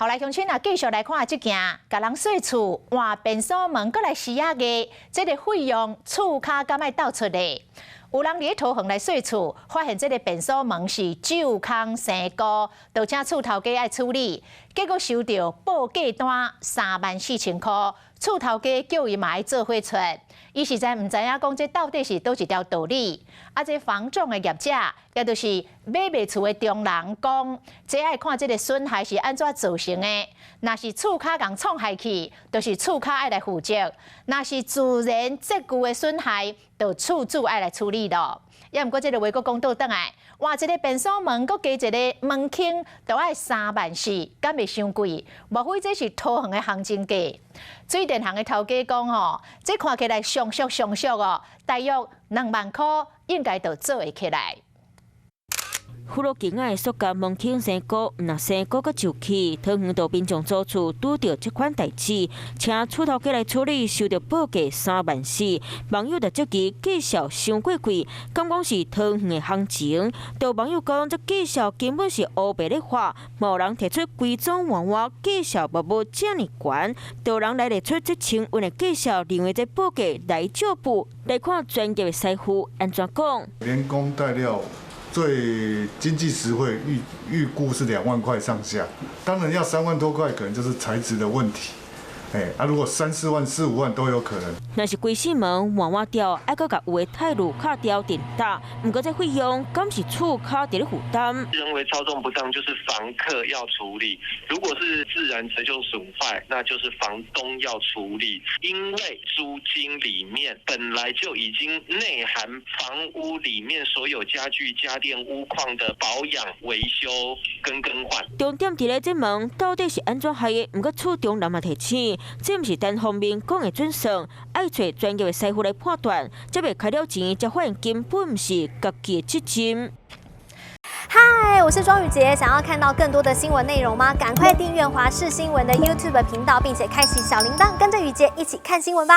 好來，鄉親啊，繼續來看這件，共人稅厝換便所門，閣來施壓的，這個費用厝跤敢愛鬥出的。有人佇咧桃園來稅厝，發現這個便所門是蛀空生菇，就請厝頭家愛處理，結果收著報價單34,000箍，厝頭家叫伊嘛愛做伙出，伊實在毋知影講這到底是佗一條道理。啊，這房仲的業者，也就是買賣厝的中人講，這愛看這個損害是按怎造成的。若是厝跤共創害去，就是厝跤愛來負責；若是自然積舊的損害，就厝主愛來處理咯。也毋過這個話閣講倒轉來，換一個便所門，閣加一個門框，都愛3萬4，敢袂傷貴？莫非這是桃園的行情價？水電行的頭家講吼，這看起來上俗上俗哦，大約2萬箍應該就做會起來。富樂境仔的塑膠門框生菇，毋但生菇閣蛀去，桃園的民眾租厝拄著這款代誌，請厝頭家來處理，收著報價3萬4。網友就質疑價數傷過貴，敢講是桃園的行情？就網友講，這價數根本是烏白咧畫，無人提出規裝換換價數無無遮爾懸，就人來列出這清運的價數，認為這報價來照補。來看專業的師傅按怎講？連工帶料，最經濟實惠預估是2萬塊上下，當然要3萬多塊，可能就是材質的問題。欸，啊，如果三四萬、四五萬都有可能。若是規四門換換掉，愛閣共有的泰銳敲掉電打，毋過這費用敢是厝跤佇咧負擔？人為操縱不當，就是房客要處理；如果是自然折舊損壞，那就是房東要處理。因為租金裡面本來就已經內含房屋裡面所有家具、家電、屋況的保養、維修跟更換。重點佇咧這門到底是按怎害的？毋過厝中人嘛提醒，這毋是單方面講會準算，愛揣專業的師傅來判斷，才袂開了錢，才發現根本毋是家己的責任。嗨，我是莊宇傑，想要看到更多的新聞內容嗎？趕快訂閱華視新聞的 YouTube 頻道，並且開啟小鈴鐺，跟着宇傑一起看新聞吧。